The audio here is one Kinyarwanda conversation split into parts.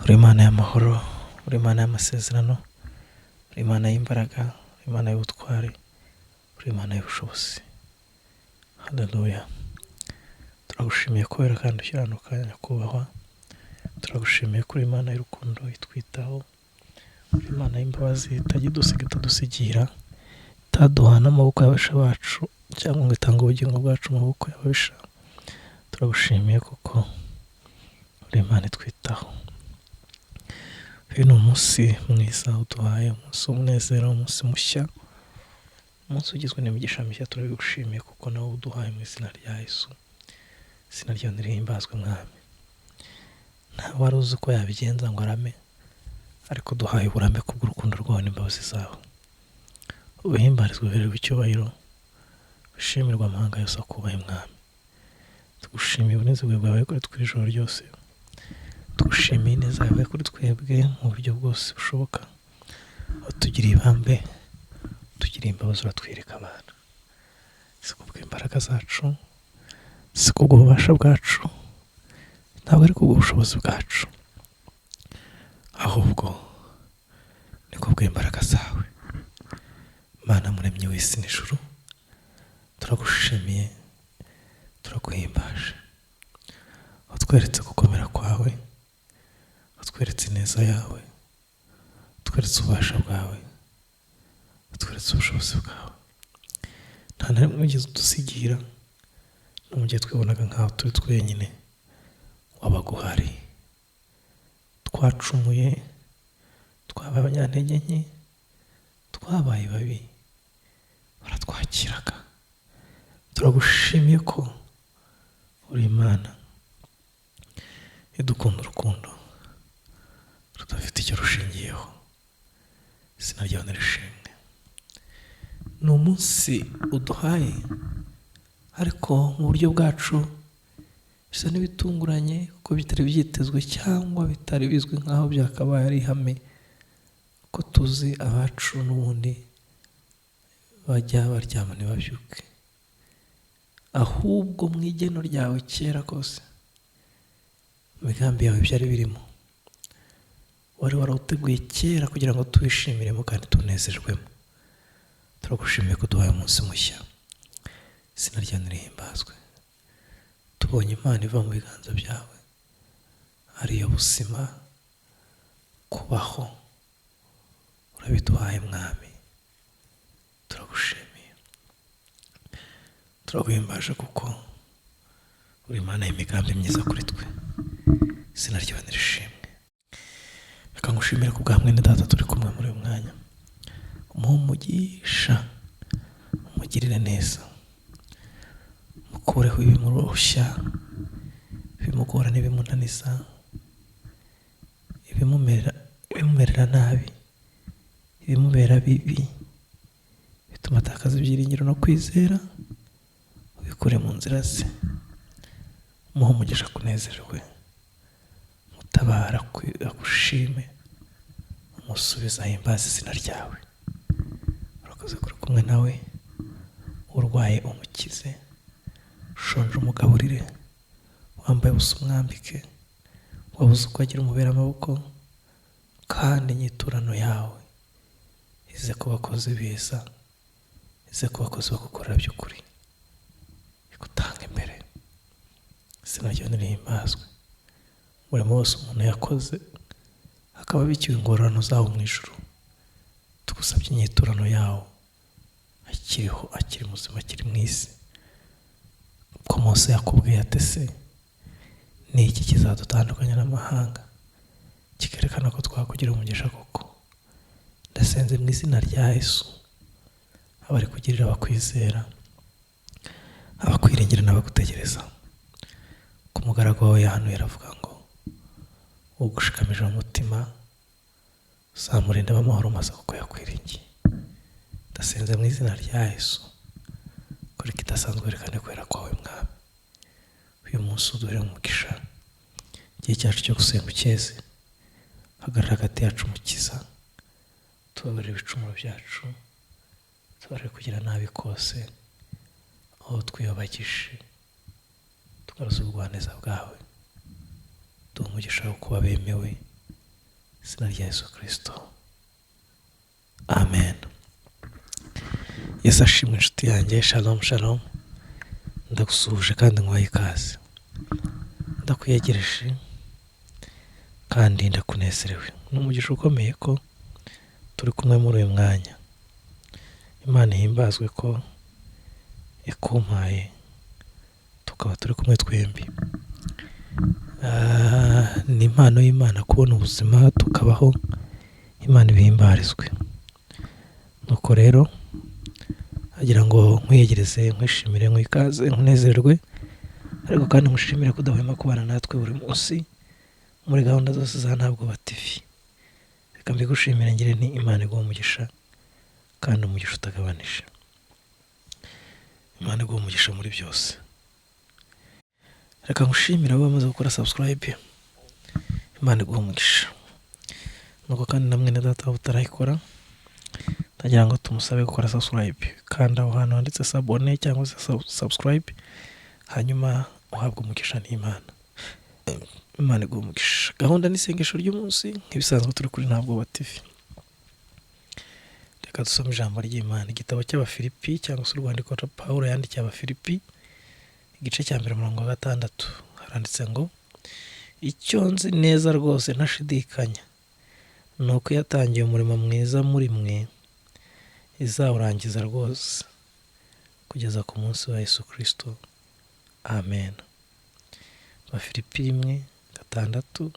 Uri Imana y'amahoro, uri Imana y'amasezerano, uri Imana y'imbaraga, uri Imana y'ubutwari, uri Imana y'ubushobozi. Haleluya. Turagushimiye kubera kandi ukiranuka, nyakubahwa. Turagushimiye ko uri Imana y'urukundo itwitaho, uri Imana y'imbabazi itajya idusiga itadusigira, itaduha n'amaboko y'ababisha bacu cyangwa ngo itange ubugingo bwacu mu maboko y'ababisha. Turagushimiye kuko uri Imana itwitaho. Uyu ni umunsi mwiza uduhaye, umunsi w'umunezero, umunsi mushya, umunsi ugizwe n'imigisha mishya. Turabigushimiye kuko nawe uduhaye mu izina rya Yesu. Izina ryawe nirihimbazwe, Mwami. Nta wari uzi uko yabigenza ngo arame, ariko duhaye uburame kubw'urukundo rwawe n'imbabazi zawe. Ubihimbarizwe, uhererwe icyubahiro, ushimirwe, amahanga yose akubahe, Mwami. Tugushimiye uburinzi bwawe kuri twe ijoro ryose. Tugushimiye ineza yawe kuri twebwe mu buryo bwose bushoboka. Watugiriye ibambe, utugiriye imbabazi, uratwereka abana. Si kubw'imbaraga zacu, si kubw'ububasha bwacu, ntabwo ari kubw'ubushobozi bwacu, ahubwo ni kubw'imbaraga zawe. Mana muremyi w'isi n'ijuru, turagushimiye, turaguhimbaje. Watweretse gukomera kwawe, watweretse ineza yawe, watweretse ububasha bwawe, watweretse ubushobozi bwawe. Nta na rimwe wigeze udusigira, no mu gihe twibonaga nk'aho turi twenyine, wabaga uhari. Twacumuye, twabaye abanyantege nke, twabaye babi, baratwakiraga. Turagushimiye ko uri Imana idukunda urukundo rudafite icyo rushingiyeho. Izina ryawe nirishimwe. Ni umunsi uduhaye, ariko mu buryo bwacu bisa n'ibitunguranye, kuko bitari byitezwe cyangwa bitari bizwi nk'aho byakabaye ari ihame ko tuzi abacu n'ubundi bajya baryama ntibabyuke. Ahubwo mu igeno ryawe kera kose, mu migambi yawe byari birimo, wari warawuteguye kera kugira ngo tuwishimiremo kandi tunezerwemo. Turagushimiye ko duhaye umunsi mushya. Izina ryawe nirihimbazwe. Tubonye impano iva mu biganza byawe, ariyo buzima, kubaho, urabiduhaye, Mwami. Turagushimiye, turaguhimbaje kuko uri Imana y'imigambi myiza kuri twe. Izina ryawe nirishimwe. Reka ngushimire ku bwa mwene data turi kumwe muri uyu mwanya. Umuhe umugisha, umugirire neza, mukureho ibimurushya, ibimugora n'ibimunaniza, ibimumerera nabi, ibimubera bibi bituma atakaza ibyiringiro no kwizera, ubikure mu nzira ze. Umuhe umugisha, kunezerwe, mutabara agushime, umusubize ahimbaze izina ryawe. Urakoze kuri kumwe nawe. Urwaye umukize, ushonje umugaburire, wambaye ubusa umwambike, wabuze uko agira umubera amaboko, kandi inyiturano yawe ize ku bakozi beza, ize ku bakozi bagukorera by'ukuri, igutanga imbere. Izina ryawe nirihimbazwe. Umurimo wose umuntu yakoze akaba abikiwe ingororano zawo mu ijuru, tugusabye inyiturano yawo akiriho, akiri muzima, akiri mu isi. Ko Mose yakubwiye ati: "Se ni iki kizadutandukanya n'amahanga, kikerekana ko twakugira umugisha koko?" Ndasenze mu izina rya Yesu, abari kugirira abakwizera, abakwiringira n'abagutegereza. Ku mugaragu wawe yahanuye aravuga ngo ugushikamije mu mutima uzamurinda amahoro masa kuko yakwiringiye. Ndasenze mu izina rya Yesu, kora ikidasanzwe, werekane kwera kwawe, Mwami. Uyu munsi uduhere umugisha, igihe cyacu cyo gusenga ukeze, hagarara hagati yacu, Mukiza. Tubabarire ibicumuro byacu, tubabarire kugira nabi kose, aho twiyobagije, tugaruza ubugwaneza bwawe, duhe umugisha wo kuba bemewe. Izina rya Yesu Kirisito, amen. Yesu ashimwe inshuti yanjye. Shalom shalom, ndagusuhuje kandi nguhaye ikaze, ndakwiyegereje kandi ndakunezerewe. Ni umugisha ukomeye ko turi kumwe muri uyu mwanya. Imana ihimbazwe ko ikumpaye tukaba turi kumwe twembi. Ni impano y'Imana kubona ubuzima tukabaho, Imana ibihimbarizwe. Nuko rero agira ngo nkwiyegereze, nkwishimire, nkwikaze, nkunezerwe, ariko kandi nkushimire ko udahwema kubana natwe buri munsi muri gahunda zose za Ntabwoba TV. Reka mbigushimire ngire nti Imana iguhe umugisha kandi umugisha utagabanije. Imana iguhe umugisha muri byose. Reka ngushimire abo bamaze gukora subscribe, Imana iguhe umugisha. Nuko kandi na mwene data waba utarayikora, ndagira ngo tumusabe gukora subscribe. Kanda aho hantu handitse s'abonner cyangwa se subscribe, hanyuma uhabwe umugisha n'Imana. Imana iguhe umugisha. Gahunda n'isengesho ry'umunsi nk'ibisanzwe turi kuri Ntabwoba TV. Reka dusome ijambo ry'Imana, igitabo cy'Abafilipi cyangwa se urwandiko Pawulo yandikiye Abafilipi, igice cya 1 umurongo wa 6, haranditse ngo: icyo nzi neza rwose ntashidikanya ni uko yatangiye umurimo mwiza muri mwe izawurangiza rwose kugeza ku munsi wa Yesu Kirisito, amen. Abafilipi 1:6,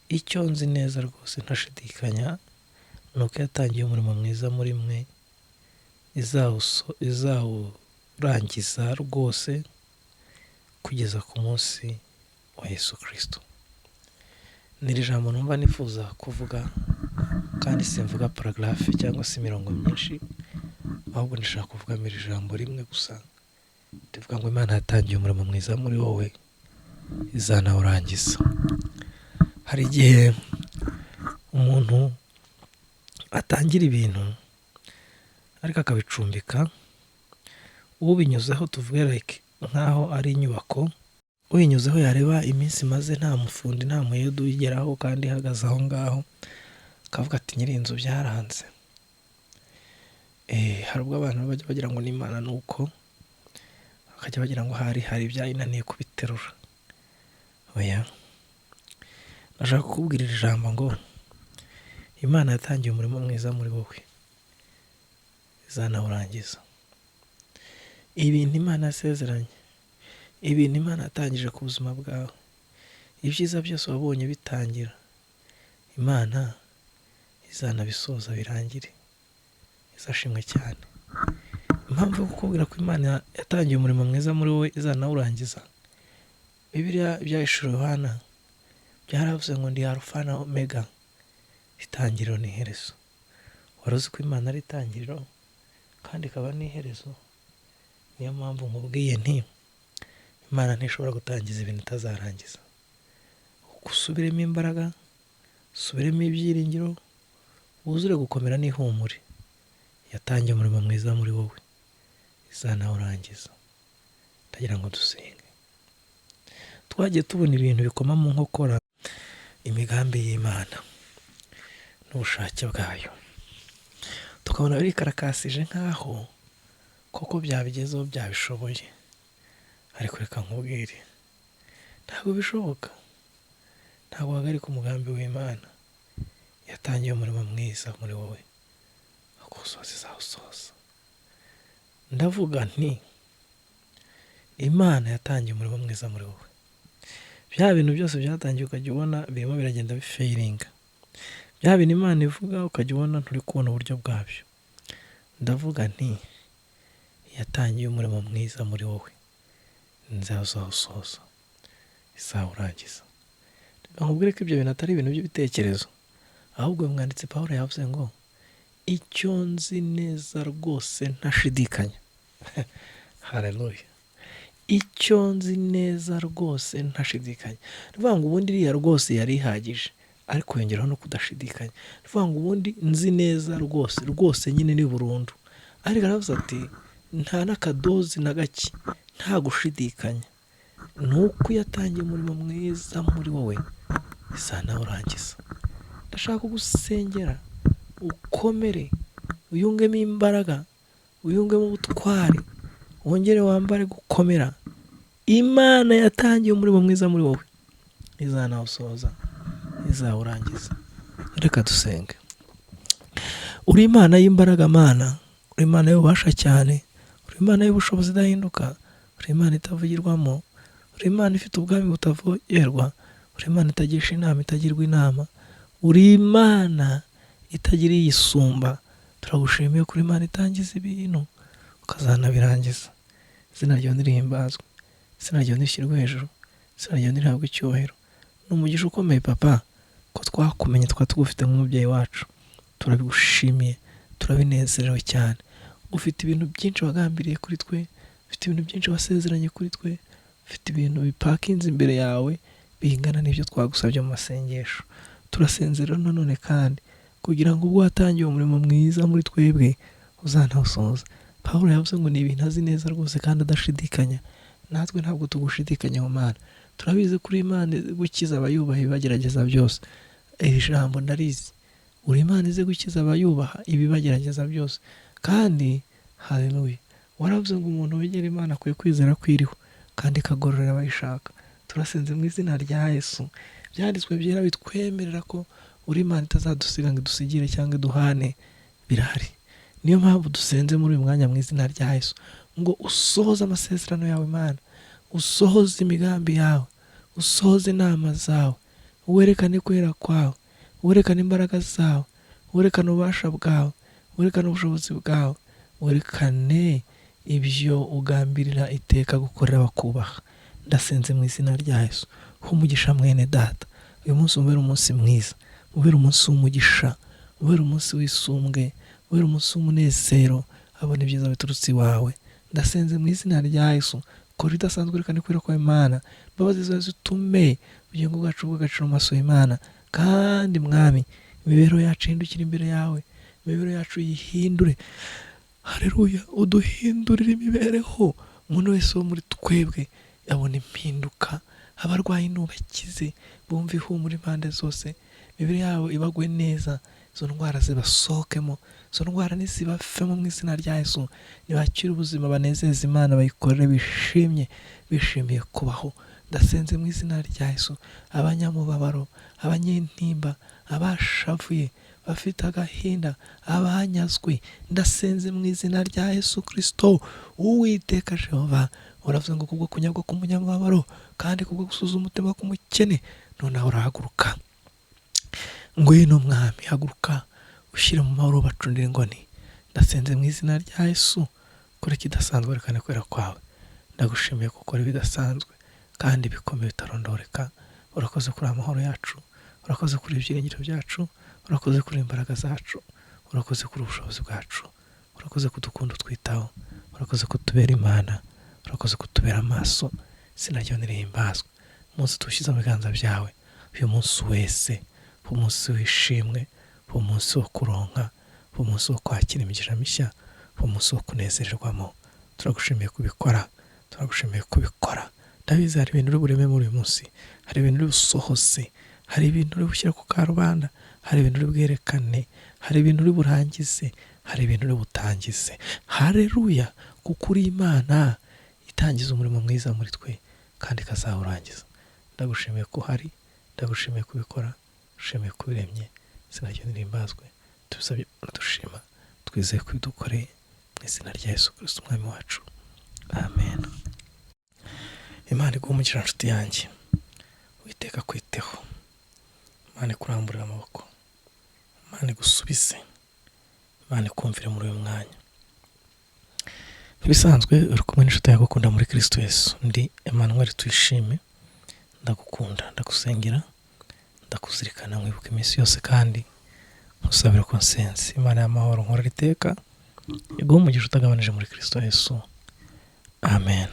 icyo nzi neza rwose ntashidikanya ni uko yatangiye umurimo mwiza muri mwe izawurangiza rwose kugeza ku munsi wa Yesu Kirisito. Ni iri jambo numva nifuza kuvuga, kandi simvuga paragraphe cyangwa se imirongo myinshi, ahubwo ndashaka kuvugamo iri jambo rimwe gusa rivuga ngo Imana yatangiye umurimo mwiza muri wowe izanawurangiza. Hari igihe umuntu atangira ibintu ariko akabicumbika, ubinyuzeho tuvuge like nk'aho ari inyubako, uyinyuzeho yareba iminsi imaze nta mufundi nta muyede uyigeraho kandi ihagaze aho ngaho, akavuga ati nyiri inzu byaranze. Hari ubwo abantu bajya bagira ngo n'Imana ni uko, bakajya bagira ngo hari ibyayinaniye kubiterura. Oya, ndashaka kukubwira iri jambo ngo Imana yatangiye umurimo mwiza muri wowe izanawurangiza. Ibintu Imana yasezeranye, ibintu Imana yatangije ku buzima bwawe, ibyiza byose wabonye bitangira, Imana izanabisoza birangire. Izashimwe cyane. Impamvu yo kukubwira ko Imana yatangiye umurimo mwiza muri wowe izanawurangiza, Bibiliya ibyahishuriwe Yohana byaravuze ngo ndi Alufa na Omega, itangiriro n'iherezo. Wari uzi ko Imana ari itangiriro kandi ikaba n'iherezo? Niyo mpamvu nkubwiye nti Imana ntishobora gutangiza ibintu itazarangiza. Usubiremo imbaraga, usubiremo ibyiringiro, wuzure gukomera n'ihumure. Yatangiye umurimo mwiza muri wowe izanawurangiza. Ndagira ngo dusenge. Twagiye tubona ibintu bikoma mu nkokora imigambi y'Imana n'ubushake bwayo, tukabona birikarakasije nk'aho koko byabigezeho byabishoboye, ariko reka nkubwire ntabwo bishoboka. Ntabwo wahagarika umugambi w'Imana. Yatangiye umurimo mwiza muri wowe, akuwusoza izawusoza. Ndavuga nti Imana yatangiye umurimo mwiza muri wowe. Bya bintu byose byatangiye ukajya ubona birimo biragenda bifailinga, bya bintu Imana ivuga ukajya ubona nturi kubona uburyo bwabyo. Ndavuga nti yatangiye umurimo mwiza muri wowe, izawusoza, izawurangiza. Reka nkubwire ko ibyo bintu atari ibintu by'ibitekerezo, ahubwo uyu mwanditsi Pawulo yavuze ngo icyo nzi neza rwose ntashidikanya. Haleluya. Icyo nzi neza rwose ntashidikanya. Ni ukuvuga ngo ubundi iriya rwose yari ihagije, ariko yongeraho no kudashidikanya. Ni ukuvuga ngo ubundi nzi neza rwose, rwose nyine ni burundu. Ariko aravuze ati nta n'akadozi na gake, nta gushidikanya, ni uko yatangiye umurimo mwiza muri wowe izanawurangiza. Ndashaka Ndashaka kugusengera ukomere, wiyungemo imbaraga, wiyungemo ubutwari, wongere wambare gukomera. Imana yatangiye umurimo mwiza muri wowe, izanawusoza, izawurangiza. Reka dusenge. Uri Imana y'imbaraga Mana, uri Imana y'ububasha cyane, uri Imana y'ubushobozi idahinduka, uri Imana itavugirwamo, uri Imana ifite ubwami butavogerwa, uri Imana itagisha inama itagirwa inama, uri Imana itagira iyisumba. Turagushimiye kuri Imana itangiza ibintu ukazanabirangiza. Izina ryawe nirihimbazwe, izina ryawe nirishyirwe hejuru, izina ryawe nirihabwe icyubahiro. Ni umugisha ukomeye papa ko twakumenye, tukaba tugufite nk'umubyeyi wacu. Turabigushimiye, turabinezerewe cyane. Ufite ibintu byinshi wagambiriye kuri twe, ufite ibintu byinshi wasezeranye kuri twe, ufite ibintu bipakinze imbere yawe bingana n'ibyo twagusabye mu masengesho. Turasenze rero nanone kandi kugira ngo ubwo watangiye umurimo mwiza muri twebwe uzanawusoza. Pawulo yavuze ngo ni ibintu azi neza rwose kandi adashidikanya. Natwe ntabwo tugushidikanya mu Mana. Turabizi kuri Imana gukiza abayubaha ibibagerageza byose. Iri jambo ndarizi. Uri Imana izi gukiza abayubaha ibibagerageza byose. Kandi haleluya, waravuze ngo umuntu wegera Imana akwiye kwizera ko iriho kandi ikagororera abayishaka. Turasenze mu izina rya Yesu. Ibyanditswe byera bitwemerera ko uri Imana itazadusiga ngo idusigire cyangwa iduhane, birahari. Niyo mpamvu dusenze muri uyu mwanya mu izina rya Yesu ngo usohoze amasezerano yawe Imana, usohoze imigambi yawe, usohoze inama zawe, werekane kwera kwawe, werekane imbaraga zawe, werekane ububasha bwawe, werekane ubushobozi bwawe, werekane ibyo ugambirira iteka gukorera abakubaha. Ndasenze mu izina rya Yesu. Ha umugisha mwene data. Uyu munsi ubere umunsi mwiza, ubere umunsi w'umugisha, ubere umunsi w'isumbwe, ubere umunsi w'umunezero, abona ibyiza biturutse iwawe. Ndasenze mu izina rya Yesu. Kora idasanzwe, werekane kwera kwa Imana. Imbabazi zawe zitume ubugingo bwacu bw'agaciro mu maso y'Imana. Kandi Mwami, imibereho yacu ihindukire imbere yawe, imibereho yacu yihindure. Haleluya, uduhindurire imibereho. Umuntu wese wo muri twebwe abona impinduka, abarwayi nubakize, bumve ihumure impande zose, imibiri yabo ibagwe neza, izo ndwara zibasohokemo, izo ndwara ntizibavemo mu izina rya Yesu. Nibakire ubuzima banezeze Imana, bayikorere bishimye, bishimiye kubaho. Ndasenze mu izina rya Yesu, abanyamubabaro, abanyentimba, abashavuye, bafite agahinda, abanyazwe, ndasenze mu izina rya Yesu Kristo. Uwiteka Jehova, uravuze ngo kubwo kunyagwa k'umunyamubabaro kandi kubwo gusuzuma umutima k'umukene, noneho urahaguruka. Ngwino Mwami, haguruka ushyire mu mahoro bacundira ingoni. Ndasenze mu izina rya Yesu, kora ikidasanzwe, werekane kwera kwawe. Ndagushimiye gukora ibidasanzwe kandi bikomeye bitarondoreka. Urakoze kuri amahoro yacu, urakoze kuri ibyiringiro byacu, urakoze kuri imbaraga zacu, urakoze kuri ubushobozi bwacu, urakoze kudukunda utwitaho, urakoze kutubera Imana, urakoze kutubera amaso. Izina ryawe nirihimbazwe. Umunsi tuwushyize mu biganza byawe, uyu munsi wese, umunsi w'ishimwe, umunsi wo kuronka, umunsi wo kwakira imigisha mishya, umunsi wo kunezererwamo. Turagushimiye kubikora, turagushimiye kubikora. Ndabizi hari ibintu uri bureme muri uyu munsi, hari ibintu uri busohoze, hari ibintu uri bushyire ku karubanda, hari ibintu uri bwerekane, hari ibintu uri burangize, hari ibintu uri butangize. Haleluya, kuko uri Imana itangiza umurimo mwiza muri twe kandi ikazawurangiza. Ndagushimiye ko uhari, ndagushimiye kubikora, ushimiye ko ubiremye. Izina ryawe nirihimbazwe. Tubisabye dushima, twizeye ko ubidukoreye mu izina rya Yesu Kristo Umwami wacu. Amen. Imana iguhe umugisha nshuti yanjye. Uwiteka akwiteho. Imana ikuramburire amaboko. Imana igusubize. Imana ikumvire muri uyu mwanya. Nk'ibisanzwe uri kumwe n'inshuti yawe igukunda muri Kristo Yesu. Ndi Emmanuel Tuyishime, ndagukunda, ndagusengera, ndakuzirikana, nkwibuka iminsi yose kandi nkusabira ko nsenze. Imana y'amahoro nkorera iteka, iguhe umugisha utagabanije muri Kristo Yesu. Amen.